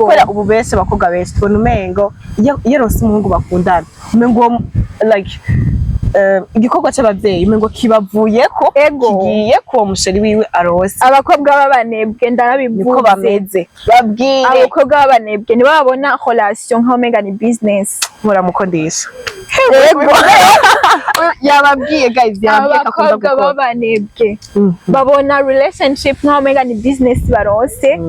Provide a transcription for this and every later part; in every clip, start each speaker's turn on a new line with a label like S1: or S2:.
S1: Kubera ubu benshi, abakobwa benshi tubona umengo iyo aronse umuhungu bakundana, umengo uwo like igikorwa c'abavyeyi umengo kibavuyeko, kigiye kuwo mu chéri wiwe aronse.
S2: Abakobwa b'abanebwe, ndarabivuze.
S1: Niko bameze, babwire.
S2: Abakobwa b'abanebwe nibo babona relation nkaho umenga ni business.
S1: Muramukondesha. Yababwiye guys, yababwiye ko akunda
S2: Abakobwa
S1: gukora.
S2: b'abanebwe babona relationship nkaho umenga ni business baronse.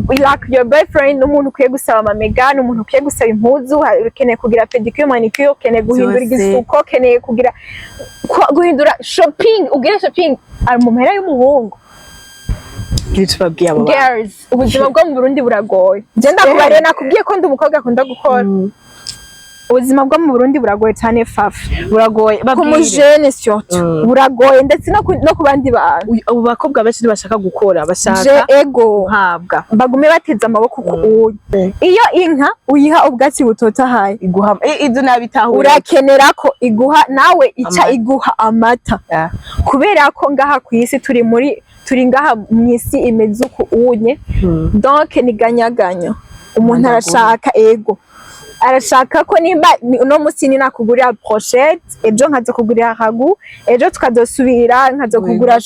S2: Like your boyfriend n'umuntu ukwiye gusaba amamega, n'umuntu ukwiye gusaba impuzu, ukeneye kugira pedicure, manicure, ukeneye guhindura
S1: Vyose.
S2: igisuko, ukeneye kugira guhindura shopping, ugire shopping ari mu mpera y'umuhungu.
S1: Gira ico babwiye abo bantu.
S2: Girls, ubuzima bwo mu Burundi buragoye. Je ndakubariye, nakubwiye ko ndi umukobwa akunda gukora. Ubuzima bwo mu Burundi buragoye cyane, Fafa.
S1: Buragoye.
S2: Ku
S1: Babwire.
S2: mujene surtout. Buragoye, ndetse no ku bandi bantu.
S1: Abo bakobwa benshi ntibashaka gukora,
S2: Je
S1: bashaka
S2: ego
S1: guhabwa.
S2: Bagume bateze amaboko ku uyu. Iyo inka uyiha ubwatsi butotahaye,
S1: iguha ibyo nabitahura.
S2: Urakenera ko iguha nawe ica
S1: Amata.
S2: iguha amata. Kubera ko ngaha ku isi turi muri, turi ngaha mu isi imeze uku unye. Donc ni ganyaganya, umuntu
S1: Ganyaganya.
S2: arashaka, ego, arashaka ko nimba uno musi ni nakugurira brochette, ejo nkaza kugurira ragu, ejo tukazosubira nkaza kugura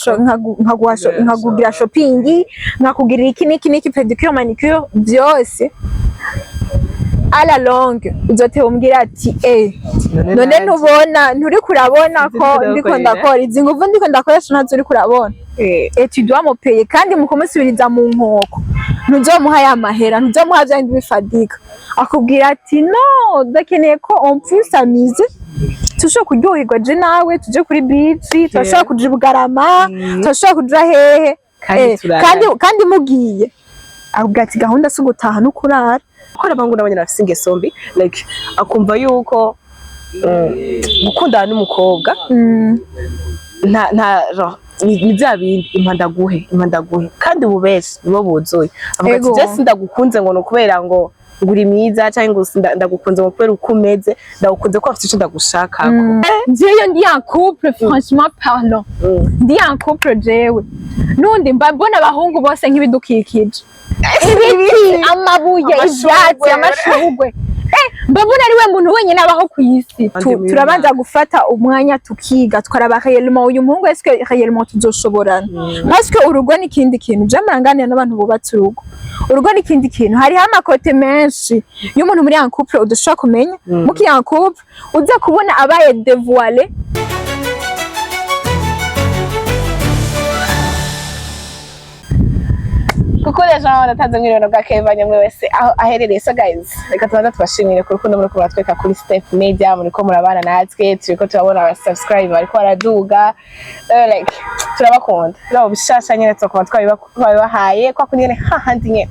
S2: nkaguha nkakugira shopping, nkakugirira iki n'iki n'iki, pedicure, manicure, byose. À la longue uzoteba umbwira ati: "Eh, none ntubona, nturi kurabona ko
S1: Izi
S2: ndiko
S1: ndakorera.
S2: ndakora izi nguvu, ndiko ndakoresha, ntazo uri kurabona?" Et tu dois me payer. Kandi mu kumusubiriza mu nkoko, ntuzomuha ya mahera, ntuzomuha vya bindi bifadika. Akubwira ati: "No, ndakeneye ko on puisse s'amuser, tushobora kuryoherwa je nawe, tuje kuri beach, turashobora kuja i Bugarama, turashobora kuja hehe."
S1: Kandi turara.
S2: Kandi mugiye, akubwira ati: "Gahunda si ugutaha no kurara."
S1: Ko n'abahungu nabo nyene bafise ingeso mbi, like akumva yuko gukundana n'umukobwa nta genre, ni bya bindi impa ndaguhe, impa ndaguhe. Kandi ubu benshi nibo buzuye, avuga ati: "Je sindagukunze ngo ni ukubera ngo uri mwiza, cyangwa ngo ndagukunze ngo kubera uko umeze, ndagukunze ko afite icyo ndagushakako."
S2: Jewe ndi en couple, franchement parlant, ndi en couple jewe nundi, mba mbona abahungu bose nk'ibidukikije, ibiti, amabuye,
S1: amashurwe.
S2: Ivyatsi, amashurwe. Mba mbona ari we muntu wenyine abaho ku isi. Turabanza gufata umwanya tukiga, tukaraba réellement uyu muhungu, est-ce que réellement tuzoshobora? Parce que urugo ni ikindi kintu. Je muranganira n'abantu bubatse urugo, urugo ni ikindi kintu. Hariho ama côtés menshi y'umuntu muri en couple udashobora kumenya. Mukiri en couple uza kubona abaye dévoilé.
S1: Kuko rero ndatanze mwirero bwa Kevanya mwe wese aho aherereye. So guys, reka tubanza tubashimire ku rukundo muri kubatweka kuri Step Media, muriko murabana natwe, turiko turabona aba subscribe bariko baraduga. Like turabakunda rero. Bishasha nyene tuzokoma twabibahaye kwa kundi nyene, hahandi nyene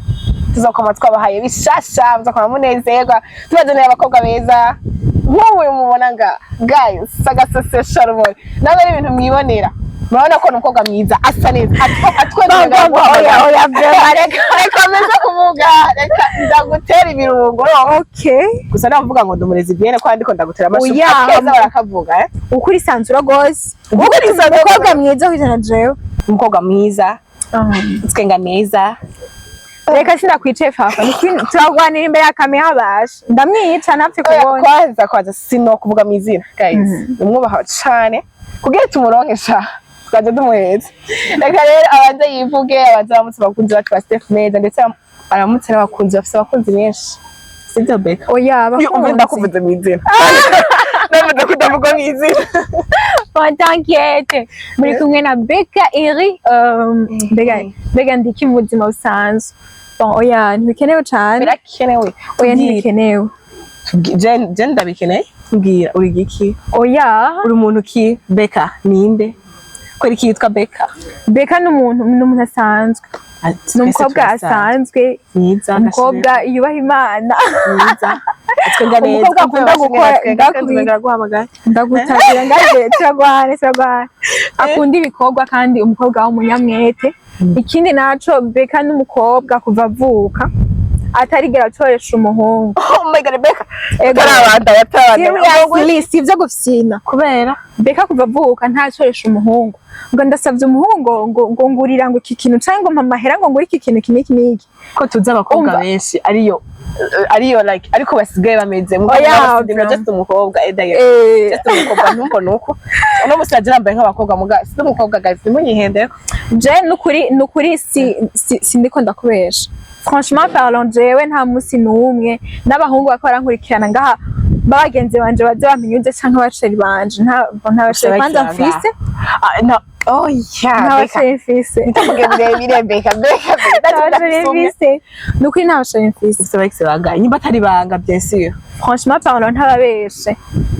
S1: tuzokoma twabahaye bishasha, muzokoma munezerwa. Tubazanira abakobwa beza nk'ubu mubona nga guys, sagasese rumuri nawe ari ibintu mwibonera. Murabona ko ni umukobwa mwiza, asa neza, atwemerera.
S2: Oya, oya, vraiment, reka.
S1: Reka meze kuvuga, reka ndagutera ibirungo.
S2: Okay.
S1: Gusa navuga ngo ndi umurezi bien, ko ndiko ndagutera amashyi.
S2: Oya.
S1: Akeza barakavuga, eh.
S2: Ukuri sanzura gose.
S1: Ukuri sanzura.
S2: Umukobwa mwiza kwijana jewe.
S1: Umukobwa mwiza, utwenga neza.
S2: Reka sindakwicaye, Fafa. Turagwanira imbere ya kamera, basha ndamwica ntapfe
S1: Oya,
S2: kubona.
S1: Kwanza sino kuvuga mu izina guys, umwubaha cane kugira tumuronke sha tukaja tumuheza. Reka rero abanze yivuge, abanze aramutse abakunzi bacu ba Steph Meza, ndetse aramutse n'abakunzi bafise abakunzi benshi, sibyo Beka?
S2: Oya.
S1: Uyu umve.
S2: Abakunzi.
S1: Ndakuvuze mu izina, ndavuze ko utavuga mu izina.
S2: Bon, t'inquiète, muri kumwe na Beka Eri. Mbega ndiki mu buzima busanzwe? Bon, oya, ntibikenewe cane.
S1: Birakenewe.
S2: Oya.
S1: Tubwire.
S2: Ntibikenewe.
S1: Je ndabikeneye, mbwira uri giki?
S2: Oya.
S1: Uri umuntu ki? Beka ninde? Kweri ki yitwa Beka?
S2: Beka ni umuntu asanzwe, ni umukobwa asanzwe.
S1: Mwiza.
S2: Umukobwa yubaha Imana.
S1: Mwiza, atwenga neza.
S2: Umukobwa akunda gukora.
S1: Ndaguhamagaye.
S2: Ndagutabira ngaje, turagwane, turagwane. Akunda ibikorwa kandi umukobwa w'umunyamwete. Ikindi naco, Beka n'umukobwa kuva avuka atarigera atoresha umuhungu.
S1: Oh my God, Beka.
S2: Ego.
S1: Tarabandanya, tarabandanya.
S2: Seriously, si ivyo gufyina.
S1: Kubera?
S2: Beka kuva avuka ntacoresha umuhungu ngo ndasavye umuhungu ngo ngurira ngo iki kintu canke ngo mpa amahera ngo ngure iki kintu, iki n'iki n'iki.
S1: Ko tuzi abakobwa
S2: Umva.
S1: benshi ariyo like, ariko basigaye bameze
S2: Oya,
S1: bro, just umukobwa edaye, just umukobwa, ntumbone uko uno musi naje nambaye nk'abakobwa, muga si umukobwa, guys, ntimunyihendeko.
S2: Je nukuri sindiko ndakubesha. Franchement parlant, jewe nta musi n'umwe n'abahungu bako barankurikirana ngaha, b'abagenzi banje baze bampinyuze, canke abachéri banje, nta bachéri kwanza mfise.
S1: Ah, no, oh yeah.
S2: Nta
S1: Beka.
S2: bachéri mfise.
S1: Nitavuge birebire, beka, beka, beka.
S2: Nta bachéri mfise, nukuri nta bachéri mfise.
S1: Ufise aba ex bangahe, nyimba atari banga, bien sûr?
S2: Franchement parlant, ntababeshe,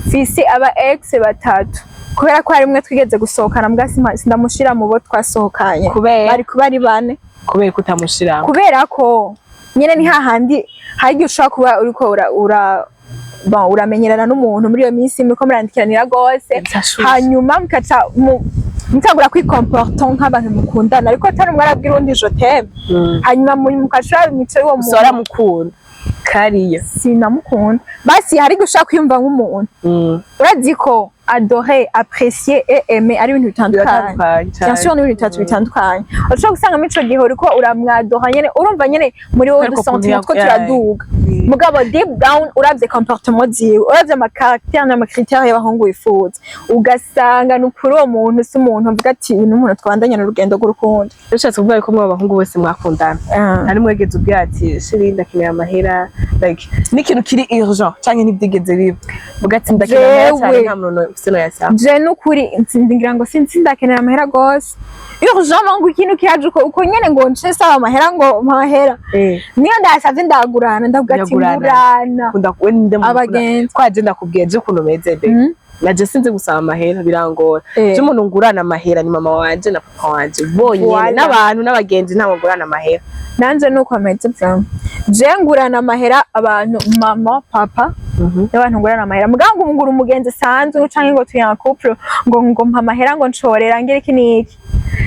S2: mfise aba ex batatu, kubera ko harimwe twigeze gusohokana mbwa sindamushira mu bo twasohokanye.
S1: Kubera?
S2: Bari kuba ari bane.
S1: Kubera ko utamushiramo?
S2: Kubera ko nyene ni hahandi hari igihe ushobora kuba uriko ura bon, uramenyerana n'umuntu muri iyo minsi muriko murandikiranira gose,
S1: Bidashushe.
S2: hanyuma mukaca mutangura kwikomporta nk'abantu mukundana, ariko atari umwe arabwira uwundi "je t'aime". Hanyuma mukaca imico y'uwo
S1: Gusa
S2: muntu.
S1: waramukunda kariya?
S2: Sinamukunda, basi hari igihe ushobora kwiyumva nk'umuntu. Urazi ko adorer, apprécier et aimer ari ibintu bitandukanye.
S1: Biratandukanye.
S2: Bien sûr, ni ibintu bitatu bitandukanye. Ushobora gusanga muri ico gihe uriko uramwadora nyene, urumva nyene muri wowe
S1: Ariko
S2: udusentiments
S1: ukuntu
S2: two turaduga, mugabo deep down uravye comportement ziwe, uravye amacaractère n'amacritère y'abahungu wifuza, ugasanga ni ukuri uwo muntu si umuntu uvuga ati "Uyu ni umuntu twabandanya n'urugendo rw'urukundo".
S1: Ushatse kuvuga yuko mwe abahungu bose mwakundana nta n'umwe wigeze ubwira ati "Chéri, ndakeneye amahera," like n'ikintu kiri urgent, canke ntibyigeze biba uvuga ati "Ndakeneye amahera cyane"?
S2: Jewe.
S1: Nta muntu ufise no yasaba.
S2: Je nukuri ngira ngo sinzi, ndakenera amahera gose urgent, ngo ikintu kiraje uko nyene, ngo nce saba amahera, ngo mpa amahera. Niyo ndayasavye ndagurana, ndavuga ati
S1: Ndagurana.
S2: "Ngurana."
S1: Kunda we ninde muntu?
S2: Abagenzi.
S1: Kwaje ndakubwiye je ukuntu meze be. Naje sinzi gusaba amahera, birangora. Je umuntu ngurana amahera ni mama wanje na papa wanje bonyene.
S2: Voilà.
S1: N'abantu n'abagenzi ntabwo ngurana amahera.
S2: Nanje nuko ameze vraiment. Je ngurana amahera abantu mama, papa n'abantu ngurana amahera. Mugabo ngo ngura umugenzi sanzwe canke ngo turi en couple ngo mpa amahera, ngo nshorera, ngira iki n'iki.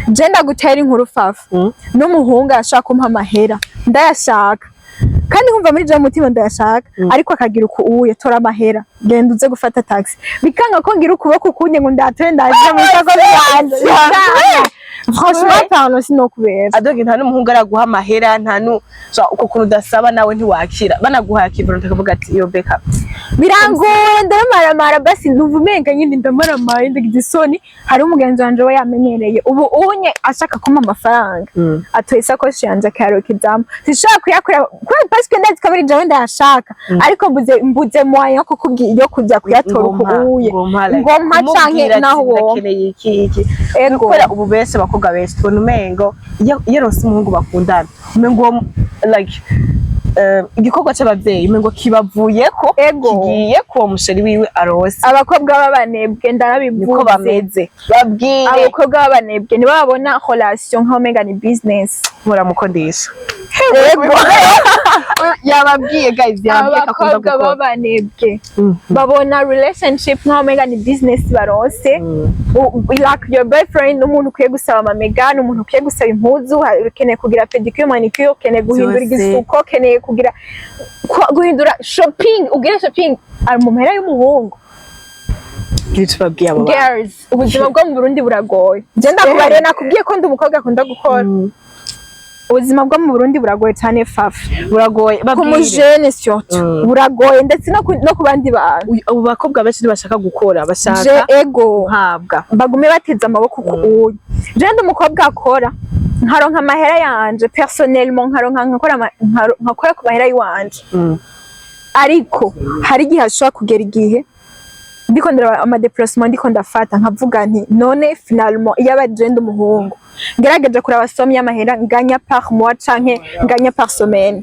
S2: Je ndagutera inkuru, Fafa. N'umuhungu arashaka kumpa amahera, ndayashaka kandi nkumva muri je mutima ndayashaka, ariko akagira uku uye "Tora amahera, genda uze gufata taxi." Bikanga ko ngira ukuboko kunye ngo ndatore ndaje mu isoko yanje. Bikanga. Franchement parlant, sinokubera.
S1: Adoge nta n'umuhungu araguha amahera, nta nu so, uko kuntu udasaba nawe ntiwakira, banaguhaye akivura tukavuga ati "Iyo beka."
S2: Birangoye, ndamaramara, basi numva umenga nyine ndamaramaye, ndagize isoni. Hari umugenzi wanje we yamenyereye, ubu unye ashaka kumpa amafaranga, atoye isakoshi yanje akayarokezamo, sinshobora kuyakora kubera parce que ndazi ko muri jewe ndayashaka, ariko mbuze moyen yo kukubwira yo kujya kuyatora uko uye ngompa canke naho wowe.
S1: Ndakeneye iki iki.
S2: Ego.
S1: Kubera ubu benshi, abakobwa benshi tubona umengo iyo aronse umuhungu bakundana, umengo uwo like igikorwa c'abavyeyi umengo kibavuyeko,
S2: Ego.
S1: kigiye kuwo muchéri wiwe arose.
S2: Abakobwa b'abanebwe, ndarabivuze.
S1: Niko bameze, babwire.
S2: Abakobwa b'abanebwe nibo babona relation nkaho umenga ni business.
S1: Muramukondesha.
S2: Ego.
S1: Yababwiye, guys, yababwiye ko akunda
S2: Abakobwa
S1: gukora.
S2: b'abanebwe babona relationship nkaho umenga ni business baronse. Like your boyfriend n'umuntu ukwiye gusaba amamega, n'umuntu ukwiye gusaba impuzu, ukeneye kugira pedicure, manicure, ukeneye guhindura
S1: Byose.
S2: igisuko, ukeneye kugira guhindura shopping, ugire shopping ari mu mahera y'umuhungu.
S1: Nicyo babwiye abo bantu.
S2: Girls, ubuzima bwo mu Burundi buragoye. Je ndakubariye, nakubwiye ko ndi umukobwa akunda gukora. Ubuzima bwo mu Burundi buragoye cyane, Fafa.
S1: Buragoye.
S2: Ku
S1: Babwire.
S2: mujene surtout. Buragoye ndetse no ku bandi bantu.
S1: Abo bakobwa benshi ntibashaka gukora,
S2: Je
S1: bashaka
S2: ego.
S1: guhabwa.
S2: Bagume bateze amaboko ku uyu. Je ndi umukobwa akora, nkaronka amahera yanje personnellement, nkaronka nkakora nkakora ku mahera yiwanje. Ariko hari igihe hashobora kugera igihe ndiko ndaraba amadéplacement ndiko ndafata, nkavuga nti "None finalement iyo aba je ndi umuhungu, ngerageje kuraba somme y'amahera nganya par mois canke nganya par semaine,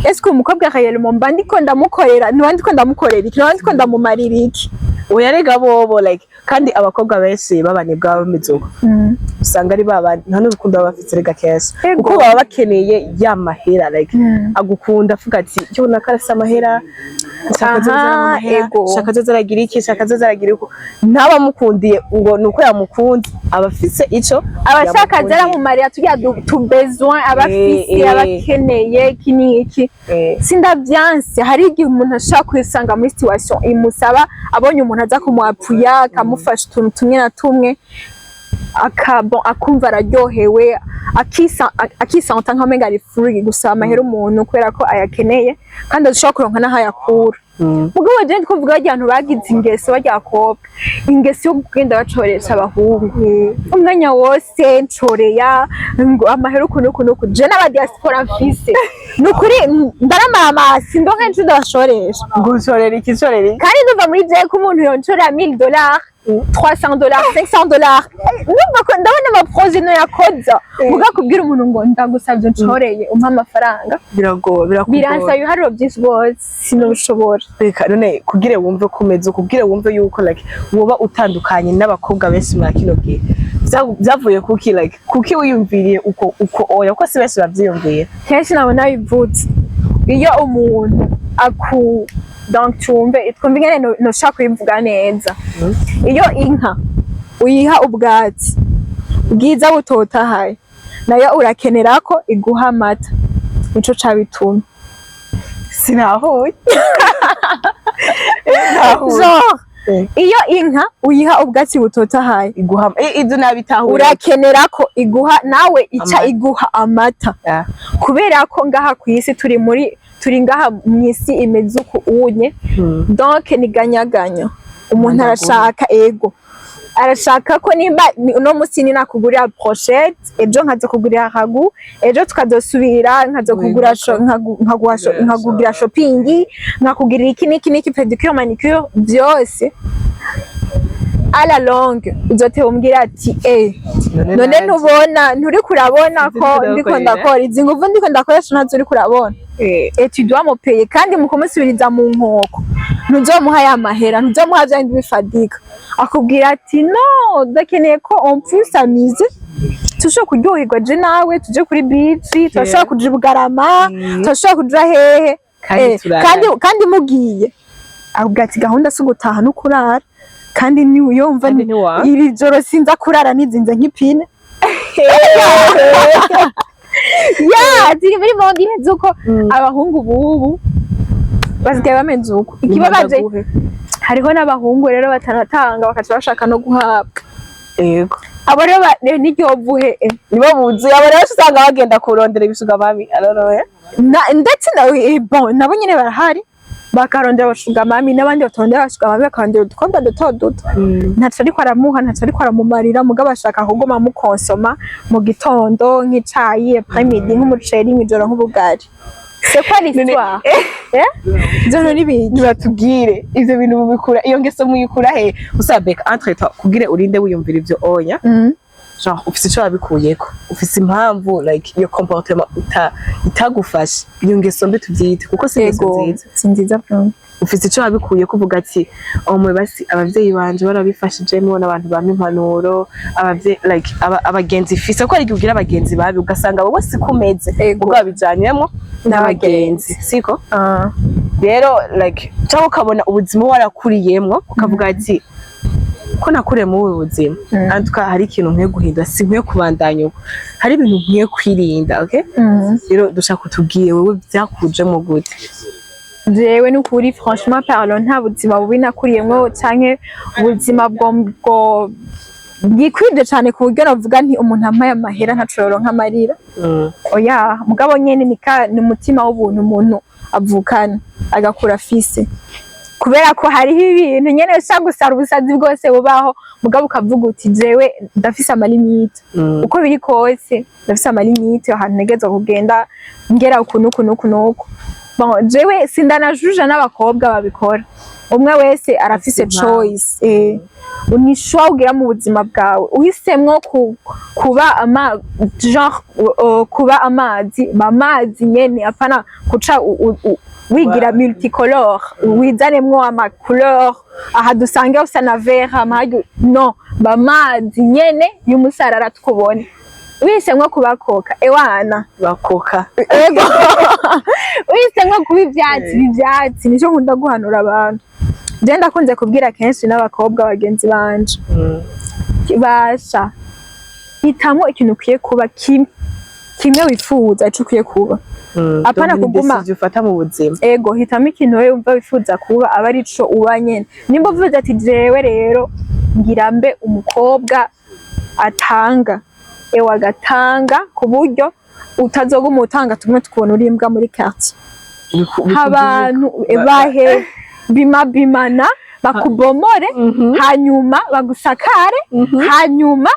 S2: est-ce que umukobwa réellement mba ndiko ndamukorera, ntiba ndiko ndamukorera iki, ntiba ndiko ndamumarira iki?"
S1: Oya rega, bobo like Kandi abakobwa benshi b'abanebwe baba bameze uko, usanga ari babandi nta n'urukundo baba bafise rega kenshi, kuko baba bakeneye ya mahera, like agukunda avuga ati: "Yo, naka afise amahera, shaka azoza amahera, shaka azoza aragira iki, shaka azoza aragira uko." Ntabamukundiye ngo ni uko yamukunze, aba afise ico
S2: Abashaka
S1: yamukundiye.
S2: Zaramumarira turya tu besoin aba afise, aba akeneye iki n'iki. Sindavyanse, hari igihe umuntu ashobora kwisanga muri situation imusaba, abonye umuntu aza kumwapuya, akamufasha utuntu tumwe na tumwe, bon, akumva araryohewe, akisanta nk'amenga ari free gusaba amahera umuntu kubera ko ayakeneye kandi adashobora kuronka n'aho ayakura. Mugabo je ndi kuvuga barya bantu bagize ingeso, barya bakobwa, ingeso yo kugenda bacoresha abahungu umwanya wose, ncoreya ngo amahera uku n'uku n'uku. Je n'aba diaspora mfise, ni ukuri ndaramama, sindonka nco ndabashoresha.
S1: Ngo nshorera iki, nshorera iki?
S2: Kandi ndumva muri je ko umuntu yoncorera $1000, $300, $500, ndumva ko ndabona ama projets no yakoza. Muga kubwira umuntu ngo ndagusavye ncoreye, umpe amafaranga,
S1: biragoye, birakugora.
S2: Biransaba ibiharuro byinshi rwose, sinobishobora.
S1: Reka none kugira wumve ko umeze, kugira wumve yuko like woba utandukanye n'abakobwa benshi muri kino gihe, byavuye kuki? Like kuki wiyumviriye uko uko? Oya, kuko si benshi bavyiyumvira.
S2: Kenshi nabona bivutse iyo umuntu aku, donc twumve twumve ingene noshaka kubivuga neza. Iyo inka uyiha ubwatsi bwiza butotahaye, nayo urakenera ko iguha amata. Nico cabitumye.
S1: Sinahuye, ntahuye.
S2: Genre iyo inka uyiha ubwatsi butotahaye,
S1: iguha ibyo nabitahuye.
S2: Urakenera ko iguha nawe ica
S1: Amata.
S2: iguha amata. Kubera ko ngaha ku isi turi muri, turi ngaha mu isi imeze uku unye. Donc ni ganyaganya, umuntu
S1: Ndaguha.
S2: arashaka, ego, arashaka ko nimba uno musi ni nakugurira brochette, ejo nkaza kugurira ragoût, ejo tukazosubira nkazokugura nkaguha nkakugira shopping, nkakugirira iki n'iki n'iki, pédicure, manicure, byose. À la longue uzoteba umbwira ati: "Eh, none ntubona, nturi kurabona ko
S1: Sinzi
S2: ndiko
S1: ndakorera.
S2: ndakora izi nguvu, ndiko ndakoresha, ntazo uri kurabona, et tu dois me payer." Kandi mu kumusubiriza mu nkoko, ntuzomuha ya mahera, ntuzomuha vya bindi bifadika. Akubwira ati: "No, ndakeneye ko on puisse s'amuser, tushobora kuryoherwa je nawe, tuje kuri beach, turashobora kuja i Bugarama, turashobora kuja hehe."
S1: Kandi turara.
S2: Kandi mugiye, akubwira ati: "Gahunda si ugutaha no kurara." Kandi ni yumva
S1: Kandi ntiwa-
S2: iri joro sinza kurara nizinze nk'ipine ya ziri muri monde imeze uko. Abahungu bubu basigaye bameze uko. Ikibabaje,
S1: Ndaguhe.
S2: hariho n'abahungu rero batanatanga, bakaca bashaka no guhabwa. Abo rero n'iryo vuhe
S1: Nibo buzuye abo rero, usanga bagenda kurondera ibisuga mami aroroye.
S2: Ndetse na bon, nabo nyene barahari, bakarondera aba sugar mami, n'abandi batarondera aba sugar mami bakarondera udukobwa duto duto. Ntaco ariko aramuha, ntaco ariko aramumarira, mugabo ashaka kuguma amukonsoma mu gitondo nk'icayi, après-midi nk'umuceri, mw'ijoro nk'ubugari. C'est quoi l'histoire? Eh, ivyo bintu n'ibiki?
S1: Nibatubwire ivyo bintu mubikura, iyo ngeso muyikura he? Usabeka entre toi, kugira urinde wiyumvira ivyo oya, genre ufise ico wabikuyeko, ufise impamvu like iyo comportement itagufashe, iyo ngeso mbi tuvyite, kuko si ingeso nziza.
S2: Si nziza vraiment.
S1: Ufise ico wabikuyeko, uvuga ati: "Omwe basi abavyeyi banje barabifashijemwo n'abantu bampa impanuro, abavyeyi, like abagenzi fise." Ko hari igihe ugira abagenzi babi, ugasanga wowe siko umeze, ubwo wabijanyemwo n'abagenzi, siko?
S2: Ah.
S1: Rero like cyangwa ukabona ubuzima warakuriyemwo, ukavuga ati: "Ko nakuriye muri ubu buzima, en tout cas hari ikintu nkwiye guhindura, si nkwiye kubandanya uko, hari ibintu nkwiye kwirinda." Okay, rero dushaka utubwiye wowe byakujemo gute?
S2: Jewe nukuri, franchement parlant, nta buzima bubi nakuriyemwo canke ubuzima bwo bwikwije cane ku buryo navuga nti umuntu ampaye amahera ntaco yoronka amarira. Oya, mugabo nyene ni umutima w'ubuntu umuntu avukana, agakura afise, kubera ko hariho ibintu nyene ushobora gusara ubusazi bwose bubaho, mugabo ukavuga uti: "Jewe ndafise ama limites, uko biri kose ndafise ama limites, ahantu ntegerezwa kugenda ngera uku n'uku n'uku n'uku." Bon, jewe sindanajuja n'abakobwa babikora. Umwe wese arafise
S1: Afise impamvu.
S2: choice. Ni choix ugira mu buzima bwawe. Uhisemwo kuba ama genre kuba amazi, ba amazi nyene, apana kuca wigira multicolore, wizanemwo ama couleur, aha dusange usa na vert amahagi. No ba amazi nyene y'umusarara tukubone. Uhisemwo kuba coca, ewana.
S1: Bakoka.
S2: Ego, uhisemwo kuba ivyatsi, ivyatsi. Nico nkunda guhanura abantu. Je ndakunze kubwira kenshi n'abakobwa bagenzi banje: basha, hitamo ikintu ukwiye kuba kimwe, kimwe wifuza, ico ukwiye kuba. Apana
S1: Donc, ni décision ufata mu buzima.
S2: Ego, hitamo ikintu wewe wumva wifuza kuba, aba arico uba nyene. Nimba uvuze ati: "Jewe rero ngira mbe umukobwa atanga", ewe agatanga ku buryo utazoguma utanga tumwe tukubona uri imbwa muri quartier. Abantu bahe bimabimana bakubomore, hanyuma bagusakare, hanyuma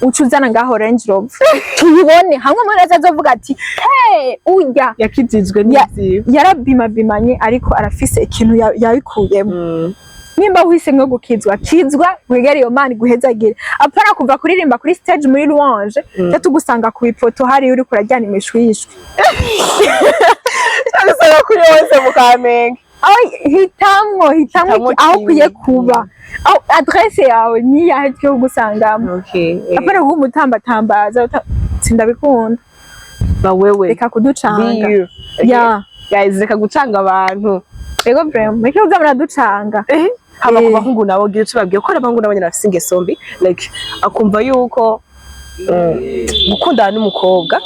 S2: uca uzana ngaho Range Rover tuyibone hamwe muri wese azovuga ati: "Hey, urya
S1: yakijijwe n'ivyiwe."
S2: Yarabimabimanye ariko arafise ikintu yabikuyemo. Nimba uhisemwo gukizwa, kizwa, wegere iyo Mana iguhezagire. Apana kuva kuririmba kuri stage muri louange, mm. tugusanga ku ipoto hariya uriko uraryana imishwishwi.
S1: Agusanga kuri wose mu Kamenge.
S2: Aho hitamwo, hitamwo
S1: Hitamwo
S2: aho ukwiye
S1: kimwe.
S2: kuba, aho adresse yawe niyahe twe kugusangamo. Apana kuba umutambatambaza sindabikunda.
S1: Ba wewe.
S2: Reka kuducanga.
S1: Be you. Okay?
S2: Ya.
S1: Guys, reka gucanga abantu.
S2: Ego, vraiment, reka kuza muraducanga.
S1: Haba ku bahungu nabo, gira ico babwiye, ko abahungu nabo nyene bafise ingeso mbi, like akumva yuko gukundana n'umukobwa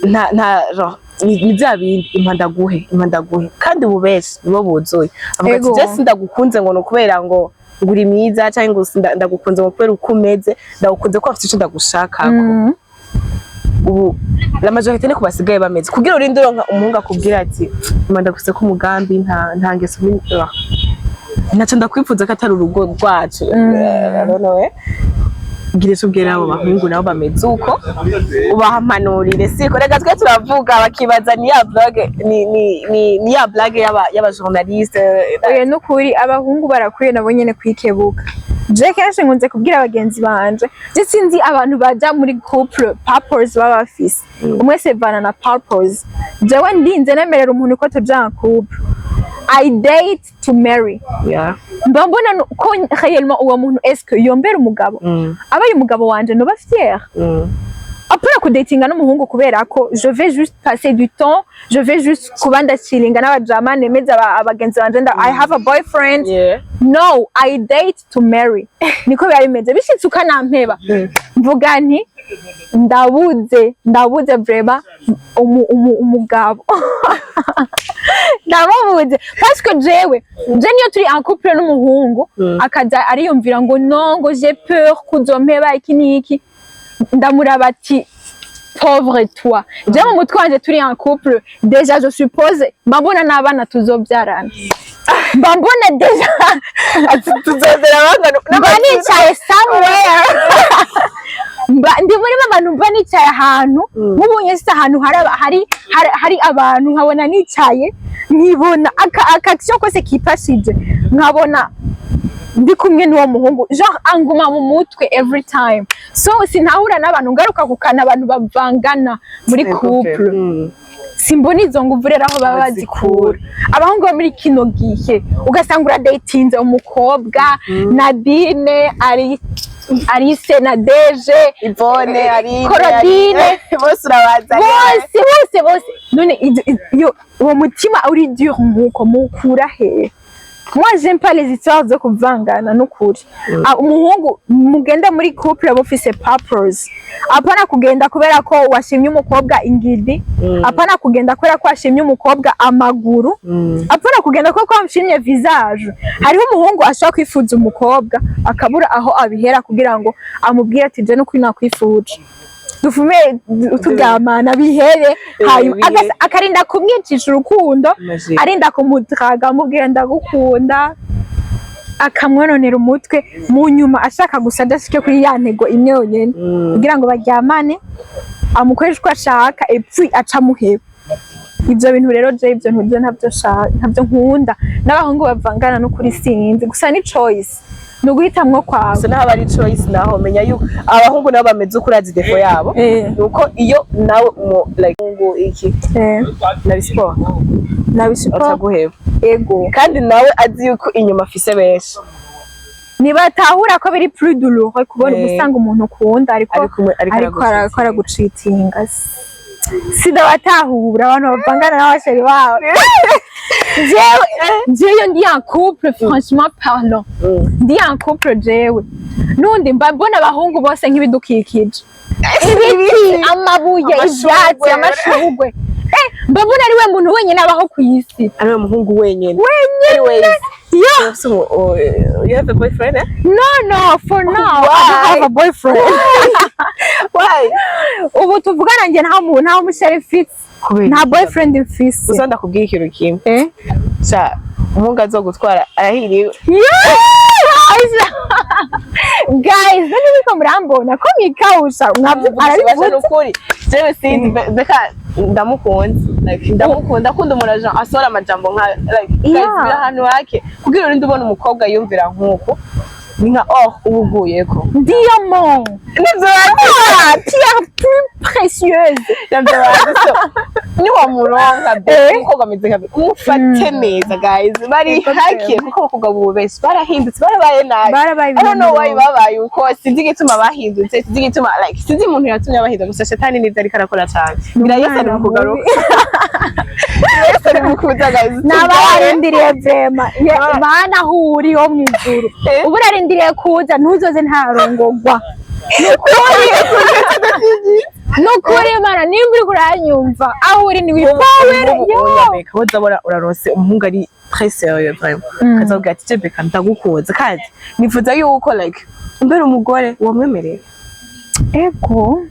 S1: nta genre, ni bya bindi impandaguhe impandaguhe, kandi ubu benshi nibo buzuye avuga ati: "Je sindagukunze ngo ni ukubera ngo uri mwiza, cyangwa ngo ndagukunze ngo kubera uko umeze, ndagukunze ko afite ico ndagushakako." Ubu la majorité niko basigaye bameze. Kugira urinde uronka umuhungu akubwira ati: "Mama, ndagufise ko umugambi, nta ngeso mbi, ah, ntaco ndakwifuza ko atari urugo rwacu." I don't know, eh. Gira ico ubwira abo bahungu nabo bameze uko, ubahampanurire. Siko reka twe turavuga bakibaza ni ya blague, ni ya blague y'aba journaliste.
S2: Oya, nukuri abahungu barakwiye nabo nyene kwikebuka. Je kenshi nkunze kubwira bagenzi banje, je sinzi abantu baja muri couple purpose baba bafise. Umwe sevana na purpose. Jewe ndinze nemerera umuntu ko tuja en couple, I date to marry. Mba mbona ko réellement uwo muntu, est-ce que yombera umugabo, abaye umugabo wanje noba fier. Apana kudatinga n'umuhungu kubera ko je vais juste passer du temps, je vais juste kuba ndachilinga n'abajama, nemeza abagenzi banje I have a boyfriend. No, I date to marry. Niko biba bimeze. Bishitse ukanampeba, mvuga nti: "Ndabuze vraiment umugabo ndamubuze." Parce que jewe je niyo turi en couple n'umuhungu, akaza ariyumvira ngo: "No, ngo j'ai peur kuzompeba iki n'iki", ndamuraba ati: "Pauvre toi." Je mu mutwe wanje turi en couple déjà, je suppose mba mbona n'abana tuzobyarana, mba mbona déjà.
S1: Ati tuzozera abangana.
S2: Mba nicaye somewhere, mba ndi muri abantu, mba nicaye ahantu nk'ubunye si ahantu hari abantu, nkabona nicaye, nkibona aka action kose kipashije, nkabona ndi kumwe n'uwo muhungu, genre anguma mu mutwe every time. So sinahura n'abantu, ngaruka kukana abantu bavangana muri couple. Simbona izo nguvu rero aho baba bazikura abahungu bo muri kino gihe. Ugasanga uradatinze umukobwa, Nadine ari Alice na Deje,
S1: Ivone, Aline,
S2: Claudine.
S1: Bose urabazanye.
S2: Bose bose bose. None uwo mutima uri dur nkuko mukura hehe? Moi, j'aime pas les histoires zo kuvangana n'ukuri. Ah, umuhungu mugenda muri couple aba ufise purpose. Apana kugenda kubera ko washimye umukobwa ingidi, apana kugenda kubera ko washimye umukobwa amaguru, apana kugenda kubera ko washimye visage. Hariho umuhungu ashobora kwifuza umukobwa akabura aho abihera kugira ngo amubwire ati: "Je n'ukuri nakwifuje, dufume turyamana bihere." Hanyuma
S1: bihere.
S2: Akarinda kumwicisha urukundo.
S1: Imagine.
S2: Arinda kumudraga, amubwira "ndagukunda", akamwononera umutwe. Mu nyuma ashaka gusa adashike kuri ya ntego imwe yonyene, kugira ngo baryamane, amukoreshe uko ashaka, et puis aca amuheba. Ivyo bintu rero je ivyo ntivyo ntavyo shaka, ntavyo nkunda. N'abahungu bavangana n'ukuri sinzi, gusa ni choice, ni uguhitamwo kwawe.
S1: Gusa naho aba ari choice, naho menya yuko abahungu nabo bameze uko, urazi défaut yabo nuko iyo nawe umu like ngo iki na sport
S2: Nabisupa.
S1: Ataguheba.
S2: Ego.
S1: Kandi nawe azi yuko inyuma afise benshi.
S2: Nibatahura ko biri plus douloureux kubona gusanga umuntu ukunda ariko
S1: ari kumwe ariko
S2: ariko aragucitinga. Sidabatahura abantu bavangana n'aba chéri babo. Jewe ndi en couple, franchement parlant, ndi en couple jewe nundi mba mbona abahungu bose nk'ibidukikije, ibiti, amabuye,
S1: amashurwe.
S2: Ivyatsi, amashurwe. Mba mbona ari we muntu wenyine abaho ku isi.
S1: Ari we muhungu wenyine.
S2: Wenyine.
S1: Anyways,
S2: yo.
S1: so, you have a boyfriend, eh?
S2: No, for now I don't have a boyfriend.
S1: Why?
S2: Ubu tuvugana njye nta muntu, nta mu chéri mfise.
S1: Kubera
S2: Nta
S1: iki?
S2: boyfriend mfise.
S1: Gusa ndakubwira ikintu kimwe.
S2: Eh.
S1: Sha, umuhungu azogutwara arahiriwe.
S2: Yeah! Guys, none niko murambona ko mwikawusha mwabyo arabivuze.
S1: Nukuri jewe sinzi, beka ndamukunze, like ndamukunda, akunda umuntu aja asohora amajambo nka like guys, biri ahantu hake kugira urinde ubona umukobwa yumvira nkuko ni nka oh uba uguyeko.
S2: Diamant.
S1: Nivyo.
S2: Ah, pierre plus précieuse.
S1: Navyo bazi. So niwamuronka be umukobwa ameze nka be, umufate neza. Guys, bari hake kuko abakobwa bubu benshi barahindutse, barabaye nabi.
S2: Barabaye
S1: I don't know why
S2: ibintu.
S1: babaye uko, sinzi igituma bahindutse, sinzi igituma, like sinzi umuntu yatumye bahinduka. Gusa shetani nivyo ariko arakora cyane. Ngira Yesu ari mu kugaruka, Yesu ari mu kuza, guys.
S2: Nabararindiriye vraiment. Mana, aho uri wo mw'ijuru, ubu urarindiriye kuza, ntuzoze ntarongogwa. Nukuri Mana, nimba uriko uranyumva aho uri, ni wipowere yo.
S1: Unyabeka wazabona uraronse umuhungu ari très sérieux vraiment, kazavuga ati: "Je Beka ndagukunze kandi nifuza yuko like mbere umugore wamwemerera."
S2: Ego,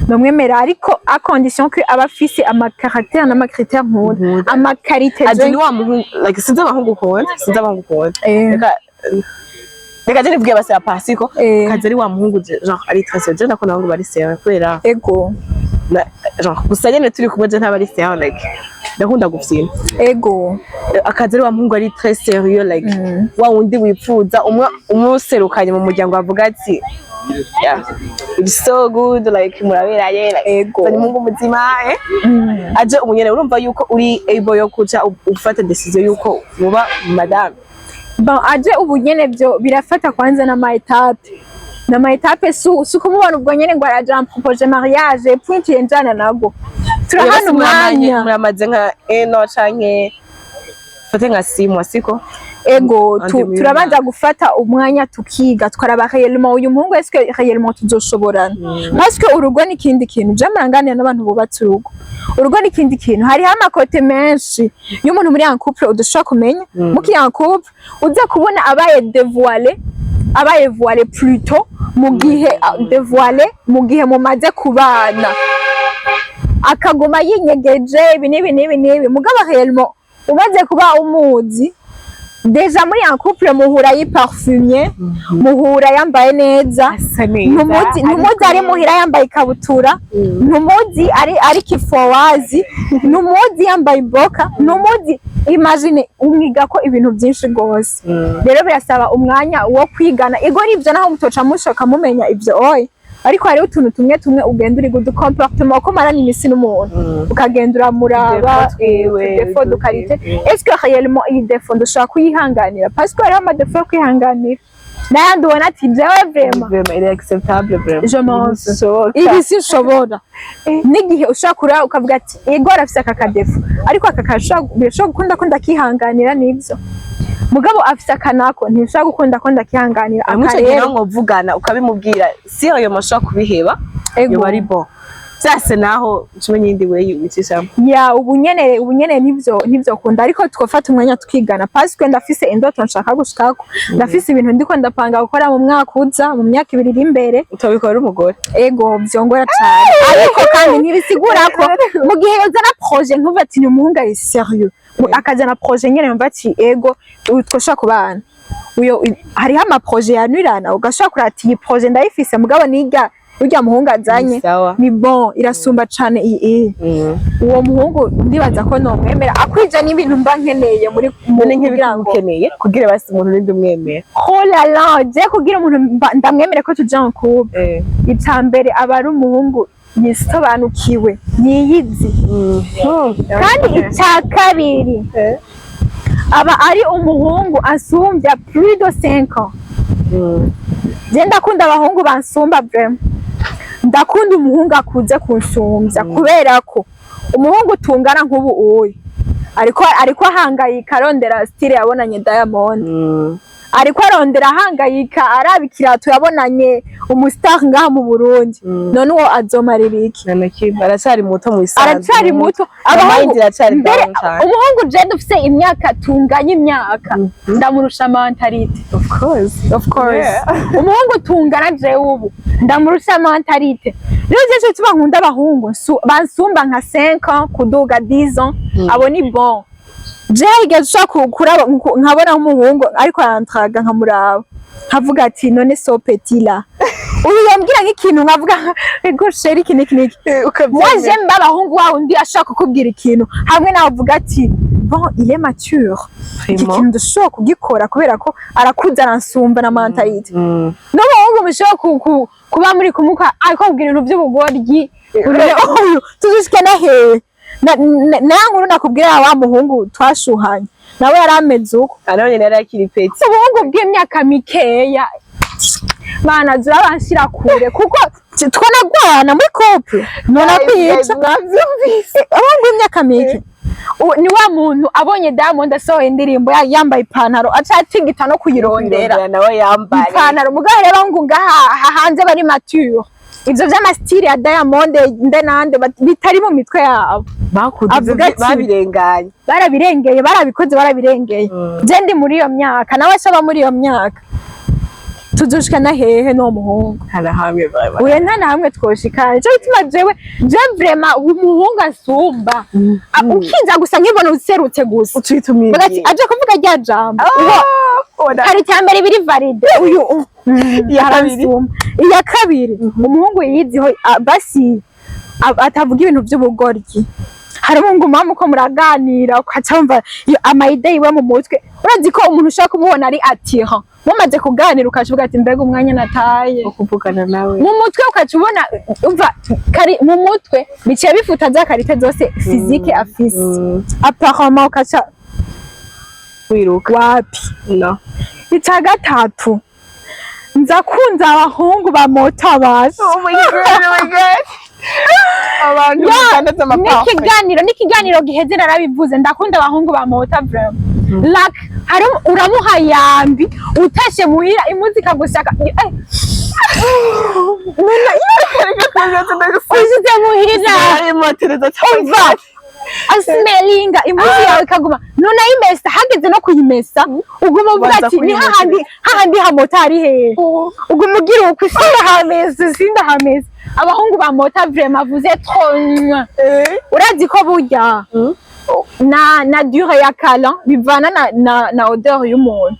S2: ndamwemera, ariko à condition ko aba afise ama caractère n'ama critère nkunda.
S1: Nkunda.
S2: Ama qualité.
S1: Ati ni wa muhungu like sinzi abahungu ukunda, sinzi abahungu ukunda. Reka je nivuge basi apasiko kazi ari wa muhungu genre ari très sérieux. Je ndakunda abahungu bari sérieux kubera genre gusa nyene turi kumwe je ntaba ari sérieux, like ndakunda gufyina. Akazi ari wa muhungu ari très sérieux, like wa wundi wipfuza umwe umuserukanye mu muryango avuga ati: "Yeah, it's so good, like muraberanye, like ni umuhungu muzima." Aje umunyene urumva yuko uri able yo kuca ufata décision yuko muba madame.
S2: Bon, aje ubu nyene byo birafata kwanza n'ama étape n'ama étape, su kumubona ubwo nyene ngo araja propose mariage point yenjana nago turahana umwanya.
S1: Muramaze nka eno canke fate nka 6 mois, siko?
S2: Ego.
S1: Andi muri
S2: Turabanza gufata umwanya tukiga, tukaraba réellement uyu muhungu, est-ce que réellement tuzoshobora, parce que urugo ni ikindi kintu. Je muranganira n'abantu bubatse urugo, urugo ni ikindi kintu. Hariho ama côté menshi y'umuntu muri en couple udashobora kumenya. Mukiri en couple uza kubona abaye dévoilé, abaye voilé plutôt, mu gihe dévoilé, mu gihe mumaze kubana, akaguma yinyegeje ibi n'ibi n'ibi n'ibi. Mugabo réellement umaze kuba umuzi déjà muri en couple, muhura yiparfumye, muhura yambaye neza.
S1: Asa neza.
S2: Ntumuzi ari muhira yambaye ikabutura, ntumuzi ari kifowazi, ntumuzi yambaye iboka, ntumuzi. Imagine, umwiga ko ibintu byinshi rwose. Rero birasaba umwanya wo kwigana. Ego nivyo, naho mutoca mushoka mumenya ivyo oya, ariko hariho utuntu tumwe tumwe ugenda uri udu comportement uko marana imisi n'umuntu, ukagenda uramuraba.
S1: Défaut twiwe,
S2: Défaut de qualité, est-ce que réellement iyi défaut ndashobora kuyihanganira? Parce que hariho ama défaut yo kwihanganira n'ayandi ubona ati: "Jewe vraiment
S1: Vraiment, il est acceptable vraiment.
S2: Je m'en
S1: Bishoboka.
S2: Ibi sinshobora." N'igihe ushobora kuraba ukavuga ati: "Ego, arafise aka ka défaut, ariko aka kashobora, birashobora gukunda ko ndakihanganira." Nivyo, mugabo afise akanako ntibishobora gukunda ko ndakihanganira. Aka
S1: Muco gihe
S2: rero
S1: mwovugana ukabimubwira, si ayo mashobora kubiheba. Yoba ari bon vyase naho ucumenye iyindi way wicishamo.
S2: Ya, ubu nyene nivyo kunda, ariko twofata umwanya tukigana, parce que ndafise indoto nshaka gushikako, ndafise ibintu ndiko ndapanga gukora mu mwaka uza, mu myaka 2 iri imbere.
S1: Utabikora umugore.
S2: Ego, vyongora cane, ariko kandi ntibisigura ko mu gihe yozana projet nkuva ati ni umuhungu ari sérieux, akazana projet nyene yumva ati: "Ego, uyu twoshobora kubana." Uyo hariho ama projet yanurana, ugashobora kurata iyi projet ndayifise, mugabo niga Urya muhungu azanye
S1: Ni sawa.
S2: Ni bon, irasumba cane iyi. Uwo muhungu ndibaza ko nomwemera akwije n'ibintu mba nkeneye muri
S1: None
S2: kugira
S1: nk'ibintu
S2: ngo
S1: ukeneye kugira basi umuntu urinde umwemera?
S2: Oh là là, je kugira umuntu ndamwemere ko tuja en couple, ica mbere aba ari umuhungu yisobanukiwe, yiyizi. Kandi icya kabiri, aba ari umuhungu asumbya plus de 5 ans. Je ndakunda abahungu bansumba, vraiment. Ndakunda umuhungu akuze kunsumbya, kubera ko umuhungu tungana nk'ubu uyu ariko ahangayika arondera style yabonanye Diamond, ariko arondera, ahangayika araba ikirato yabonanye umustar ngaha mu Burundi. None uwo azomarira iki?
S1: Nta aracari muto mu bisanzwe.
S2: Aracari muto.
S1: Abahungu iracari
S2: mbere
S1: down cane.
S2: Umuhungu je dufise imyaka, tunganye imyaka, ndamurusha mentalité.
S1: Of course.
S2: Of course. Umuhungu tungana jewe ubu ndamurusha mentalité. Rero jewe tuba nkunda abahungu bansumba nka 5 ans kuduga 10 ans. Abo ni bon. Jewe igeze ushaka kuraba nkabona nk'umuhungu ariko arantraga, nkamuraba nkavuga ati: "None ce petit là, uyu yambwira nk'ikintu," nkavuga: "Ego chéri, iki niki niki." Moi, j'aime ba abahungu wa undi ashaka kukubwira ikintu hamwe nawe uvuga ati: "Bon, il est mature, iki kintu dushobora kugikora," kubera ko arakuze, aransumba na mentalité. N'umuhungu mushobora kuba muri kumuka ariko kubwira ibintu by'ubugoryi, uyu tuzushikana hehe? Na nkuru nakubwira, wa muhungu twashuhanye nawe yari ameze uko.
S1: Nawe nyene yari akiri petit.
S2: Ubuhungu bw'imyaka mikeya, bana zurabanshira kure, kuko twanagwana muri couple, nona kwica.
S1: Mwavyumvise.
S2: Abahungu b'imyaka mike, ni wa muntu abonye Diamond asohoye indirimbo yambaye ipantaro, aca atigita no kuyirondera.
S1: Nawe yambare.
S2: Ipantaro. Mugabo rero ngo ngaha aha hanze bari mature, ivyo vy'ama style ya Diamond nde nande bitari mu mitwe yabo.
S1: Bakuze.
S2: Avuga ati-
S1: Babirenganye.
S2: Barabirengeye, barabikoze, barabirengeye. Je ndi muri iyo myaka, nawe se aba muri iyo myaka, tuzoshikana hehe n'uwo muhungu?
S1: Nta na hamwe vraiment.
S2: Oya, nta na hamwe twoshikana. Nico gituma jewe, je vraiment umuhungu asumba, ukiza gusa nkibona userutse gusa,
S1: ucita.
S2: Bagati aje kuvuga rya jambo. Uwo hari icya mbere biri valide uyu.
S1: Iya kabiri?
S2: Aransumba. Iya kabiri, umuhungu yiziho, basi atavuga ibintu by'ubugoryi. Hari umuhungu mama uko muraganira ukaca wumva ama idées yiwe mu mutwe. Urazi ko umuntu ushobora kumubona ari attirant, mumaze kuganira ukaca uvuga ati: "Mbega umwanya nataye
S1: Wo kuvugana nawe."
S2: Mu mutwe ukaca ubona umva kari mu mutwe, biciye bifuta za qualité zose physique afise. Apparemment ukaca
S1: Wiruka.
S2: Wapi.
S1: No.
S2: Icya gatatu, nza kunza abahungu bamota basi.
S1: Oh my God, oh my God, abantu badandaza amaparfum.
S2: N'ikiganiro giheze narabivuze, ndakunda abahungu bamota vraiment. Like hari uramuha yambi, utashe muhira impuzu ikagushaka, ushitse muhira umva asmelinga impuzu yawe ikaguma, none ayimesa, hageze no kuyimesa uguma uvuga
S1: Waza
S2: ati ni
S1: kuyimesa.
S2: Hahandi hahandi hamota hari hehe? Uguma ugira uku: "Sindahameze, sindahameze." Abahungu bamota vraiment, vous êtes trop. Urazi ko burya na durée ya câlin bivana na odeur y'umuntu.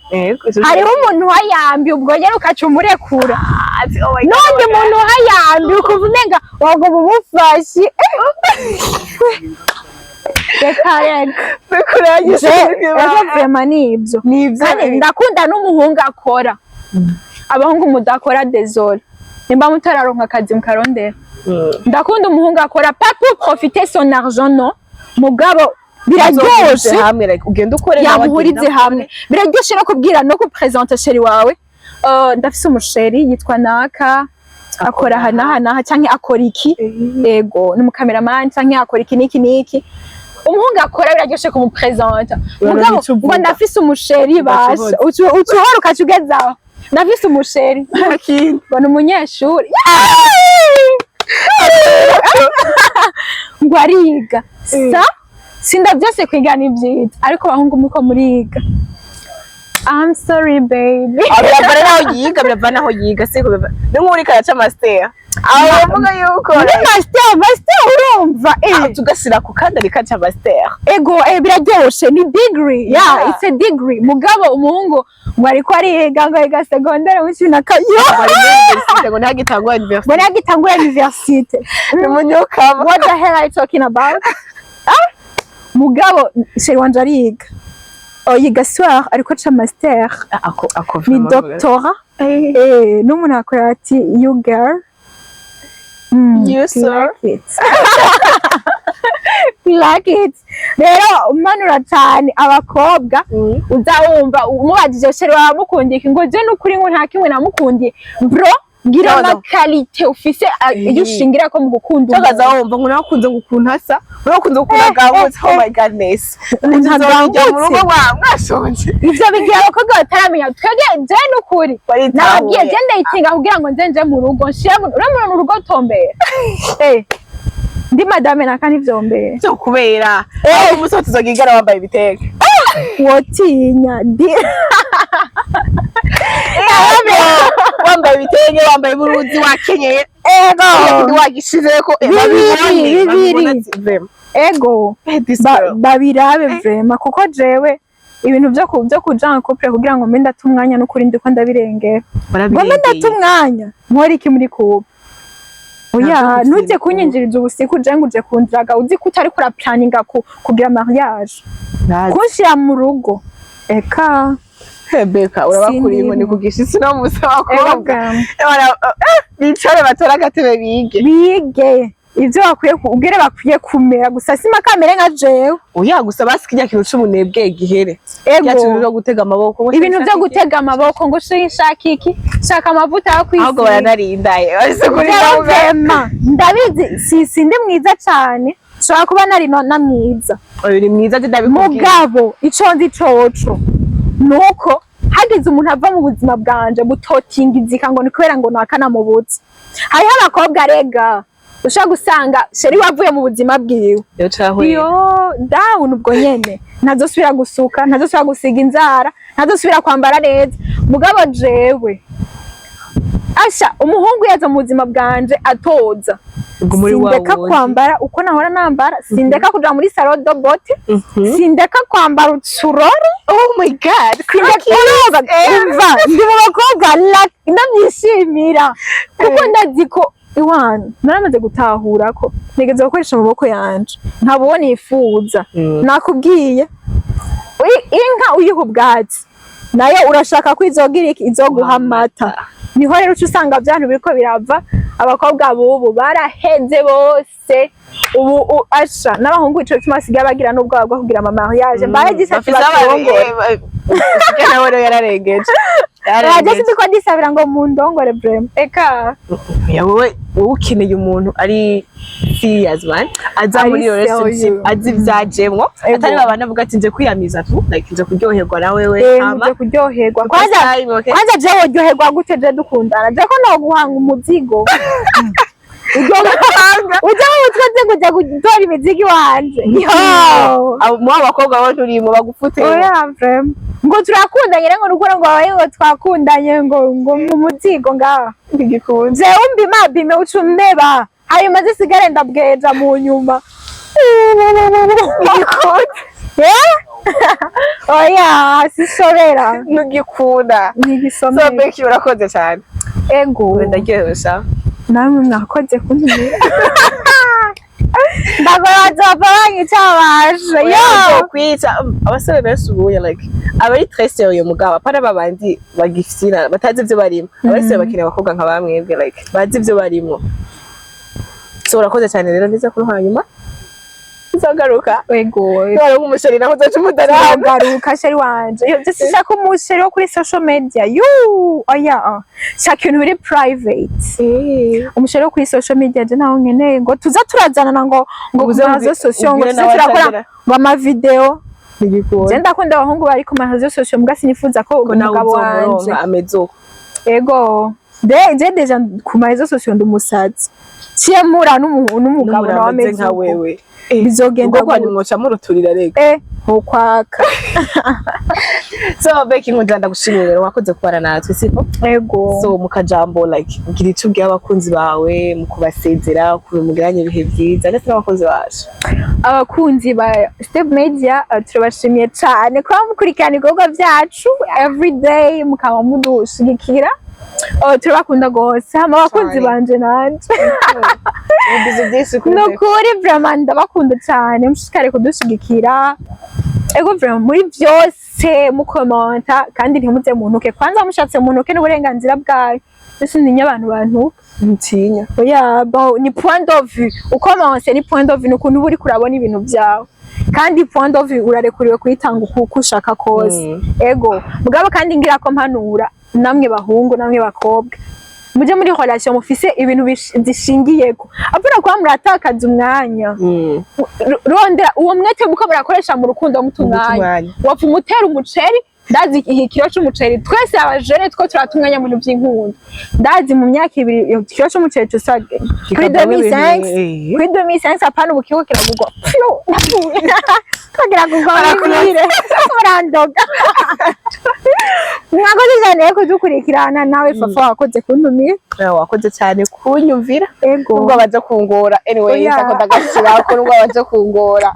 S2: Hariho umuntu uhayambi, ubwo nyene ukaca umurekura, n'undi muntu uhayambi ukumva umenga waguma umufashe. Reka reka, ejo vraiment ni ibyo.
S1: Nibyo.
S2: Kandi ndakunda n'umuhungu akora. Abahungu mudakora, désolé, nimba mutararonka akazi mukarondera. Ndakunda umuhungu akora, pas pour profiter son argent, non, mugabo biraryoshe.
S1: Hamwe like ugenda ukore nawe.
S2: Yamuhurize
S1: agenda.
S2: Hamwe biraryoshe no kubwira no kupresenta chéri wawe: "Ndafise umuchéri yitwa naka, akora aha n'aha n'aha, canke akora iki, ego ni umukameramani, canke akora iki n'iki n'iki." Umuhungu akora biraryoshe kumupresenta.
S1: Urabona
S2: mugabo
S1: ico uvuga.
S2: Ngo ndafise umuchéri, basha uca uhora ukaca ugezaho: "Ndafise umuchéri," ngo ni umunyeshuri, ngo ariga. Sa sinda byose, kwiga ni byiza, ariko abahungu muko muriga. I'm sorry, baby.
S1: Ah, biravana naho yiga, biravana naho yiga, siko ni nk'uriko araca master, aho bavuga yuko
S2: Muri master, master, urumva,
S1: Ah, tugasira ku kandi ariko aca master.
S2: Ego, biraryoshe, ni degree, yeah. It's a degree. Mugabo umuhungu ngo ariko ariga, ngo yiga secondaire mu cumi na kabiri,
S1: Ngo ari muri université, ngo ntihagitangwa université.
S2: Ngo ntihagitangura université.
S1: Ni umunyokama.
S2: What the hell are you talking about? Ah? Mugabo chéri wanje ariga, oh, yiga soir, ariko aca master.
S1: Ako ako.
S2: Ni doctorat, n'umuntu akora ati: "You girl."
S1: You,
S2: You
S1: sir.
S2: Like it, like it. Rero umanura cyane abakobwa, uza wumva umubajije: "Chéri wawe amukundiye iki?" Ngo: "Je n'ukuri ngo nta kimwe namukundiye." Bro, gira
S1: No, no.
S2: ama qualité ufise, iyo ushingira ko mu gukunda
S1: Cyokaza
S2: umuntu.
S1: Wumva ngo nakunze ngo ukuntu asa, nakunze ukuntu agangutse. Oh my goodness.
S2: Ukuntu
S1: Tuzojya mu rugo
S2: agangutse.
S1: Mwashonje.
S2: Ivyo bigira abakobwa bataramenya. Twebwe, je n'ukuri nababwiye, je ndayitinga kugira ngo nze nje mu rugo nshire uramubona urugo tombera, ndi madame naka ntivyombera.
S1: Cyo kubera aho umunsi wose tuzogigara wambaye ibitenge.
S2: Wotinya di.
S1: Wambaye ibitenge, wambaye buruzi, wakenyeye.
S2: Ego.
S1: Wagishizeko.
S2: Bibiri, bibiri. Ego. Babirabe vraiment, kuko jewe ibintu byo kuja en couple kugira ngo mbe ndata umwanya, n'ukuri ndiko ndabirengera, ngo mbe ndata umwanya nkora iki muri couple? Oya.
S1: Ntabyo.
S2: Ntuze kunyinjiriza ubusiku uje ngo uje kundiraga uzi ko utariko uraplaninga kugira mariage, kunshira mu rugo, eka.
S1: Beka urabakuriye inkoni
S2: Sindimo.
S1: ku gishitsi no musi w'abakobwa.
S2: Ego.
S1: Bicare batore agatebe bige.
S2: Bige ivyo bakwiye ubwire bakwiye kumera gusa, sima kamere nka jewe.
S1: Oya, gusa basi kirya kintu c'umunebwe gihere.
S2: Ego.
S1: Kirya kintu cyo gutega amaboko ngo
S2: Ibintu byo
S1: shaka iki?
S2: Gutega amaboko ngo shaka iki, shaka amavuta yo
S1: Ahubwo
S2: kwisiga.
S1: baranarindaye bose kuri
S2: Jewe
S1: nawe.
S2: Vraiment ndabizi, si sindi mwiza cyane, nshobora kuba nari na mwiza.
S1: Uri mwiza, je ndabikubwira.
S2: Mugabo ico nzi coco nuko hagize umuntu ava mu buzima bwanje butotingizika ngo ni kubera ngo nakanamubuze. Hariho abakobwa rega ushobora gusanga chéri wavuye mu buzima bwiwe,
S1: Yo cahwe.
S2: iyo down ubwo nyene ntazosubira gusuka, ntazosubira gusiga inzara, ntazosubira kwambara neza. Mugabo jewe asha umuhungu yaza mu buzima bwanje atoza,
S1: Ubwo muri wa
S2: sindeka
S1: wundi.
S2: kwambara uko nahora nambara, sindeka kuja muri salon de beauté, sindeka kwambara utsurore.
S1: Oh my God.
S2: Sindeka. Urumva, umva, ndi mu bakobwa ndabyishimira kuko ndazi ko iwana naramaze gutahura ko ntegeza gukoresha amaboko yanje nkaba uwo nifuza. Nakubwiye, inka uyiha ubwatsi nayo urashaka ko izogira iki? Izoguha amata. Niho rero uca usanga byantu biriko birava. Abakobwa bubu baraheze bose ubu, asha n'abahungu, ico bituma basigaye bagira n'ubwoba bwo kugira ama mariage mbaye gisati
S1: Bafise
S2: batongora.
S1: Nawe rero yararengeje.
S2: Raje sindiko ndisabira ngo mundongore vraiment, eka.
S1: Ya, wowe ukeneye umuntu ari serious man, aza
S2: Ari
S1: muri iyo relationship
S2: serious.
S1: azi ivyajemwo,
S2: Ego.
S1: atari babana avuga ati: "Nje kwiyamiza tu, like nje kuryoherwa na wewe." Hama
S2: Muje kuryoherwa kwanza.
S1: Time, okay?
S2: Kwanza je woryoherwa gute je dukundana? Je ko noguhanga umuzigo ujya mu mutwe nze kuja gutora imizigo iwanje, yo.
S1: Abo mu abakobwa bo nturimo bagufute.
S2: Oya, vraiment, ngo turakundanye rero, ngo nukuri ngo wabaye ngo twakundanye, ngo mu muzigo ngaha.
S1: Ntigikunze.
S2: Jewe umbima bime uca umbeba, hanyuma zisigare ndabweja mu nyuma. Eh? Oya, sishobera.
S1: Ntugikunda. So
S2: Ntigisomeye.
S1: Becky, urakoze cyane.
S2: Ego.
S1: Ndaryohewe sha.
S2: Namwe mwakoze kuntumira, ndagora bazova banyica baje yo.
S1: Kwica abasore benshi ubuye, like abari très sérieux, mugabo apana babandi bagifisina batazi ivyo barimo. Abari sérieux bakeneye abakobwa nka bamwebwe, like bazi ivyo barimo. So urakoze cyane rero, niza kuri hanyuma nzagaruka.
S2: Ego.
S1: None nk'umu chéri naho uzoca umudaranga.
S2: Nzagaruka, chéri wanje. Iyo byose shaka umu chéri wo kuri social media, yu oya, ah. Shaka ibintu biri private. Umu chéri wo kuri social media je ntawo nkeneye, ngo tuza turazanana ngo ku
S1: Uze
S2: ma réseaux sociaux, ngo
S1: ubwire
S2: tuze
S1: nawe
S2: turakora
S1: atagera.
S2: ngo ama vidéo.
S1: Ntigikunda.
S2: Je ndakunda abahungu bari ku ma réseaux sociaux, mbwa sinifuza ko
S1: Ko nawe
S2: umugabo wanje
S1: uzomuronka ameze uko.
S2: Ego, de je déjà ku ma réseaux sociaux ndi umusazi, ciye mpura n'umugabo
S1: n'umuntu
S2: nawe
S1: ameze
S2: ameze
S1: nka
S2: uko.
S1: wewe.
S2: Bizogenda
S1: Ubwo kwanyu
S2: gute?
S1: mwoca muruturira rega.
S2: Ntukwaka.
S1: So Becky nkundira, ndagushimira rero, wakoze kubana natwe, siko?
S2: Ego.
S1: So mu kajambo, like, gira ico ubwira abakunzi bawe mu kubasezera, ukuntu mugiranye ibihe vyiza ndetse n'abakunzi bacu.
S2: Abakunzi ba Step Media, turabashimiye cyane kuba mukurikirana ibikorwa byacu everyday, mukaba mudushigikira. Oh, turabakunda gose. Hama abakunzi
S1: Cane.
S2: banje nanje,
S1: ubugizi byinshi kuri
S2: ni
S1: Becky.
S2: Ukuri vraiment ndabakunda cyane, mushishikare kudushigikira. Ego, vraiment muri byose mukomanta, kandi ntimuze muntuke. Kwanza mushatse muntuke, n'uburenganzira bwayo. Mbese ntinya abantu bantuka.
S1: Ntinya.
S2: Oya, bon, ni point de vue. Ukomanse ni point de vue, ni ukuntu uba uriko urabona ibintu byawe, kandi point de vue urarekuriwe kuyitanga uko ushaka kose. Ego, mugabo kandi ngira ko mpanura namwe bahungu namwe bakobwa, muje muri relation mufise ibintu zishingiyeko, apana kuba muratakaza umwanya. Rondera uwo mwete muko murakoresha mu rukundo, muta umwanya.
S1: Umwanya.
S2: Wapfa umutera umuceri. Ndazi ikiro c'umuceri, twese abajene two turata umwanya mu bintu vy'inkundo. Ndazi mu myaka 2 ikiro c'umuceri tusa kuri
S1: Kikavamo ibintu,
S2: 2005.
S1: eh.
S2: Kuri 2005, apana ubu kiriko kiragurwa. Pyo, napfuye ko kiragurwa mubwire murandoga. Mwakoze cyane rero kudukurikirana. Nawe Fafa, wakoze kuntumira.
S1: Nawe wakoze cyane kunyumvira.
S2: Ego.
S1: Nubwo baje kungora, anyway.
S2: Oya.
S1: Sako ndagashirako nubwo baje kungora.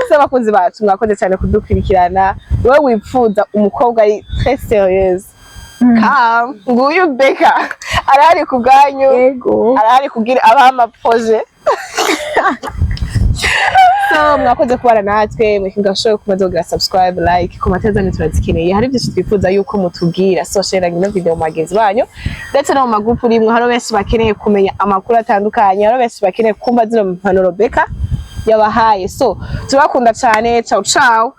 S1: So abakunzi bacu, mwakoze cyane kudukurikirana. Wowe wipfuza umukobwa ari très sérieuse, come, nguyu Beka arahari ku bwanyu.
S2: Ego.
S1: Arahari kugira abaha ama projets. So mwakoze kubana natwe. Mwikinga kumaze kugira subscribe, like, commentaire zanyu turazikeneye. Hari byinshi twifuza yuko mutubwira. So share ino video mu bagenzi banyu ndetse no mu magrupu rimwe. Hari benshi bakeneye kumenya amakuru atandukanye, hari benshi bakeneye kumva zino mpanuro Beka yabahaye. So turabakunda cyane. Ciao ciao.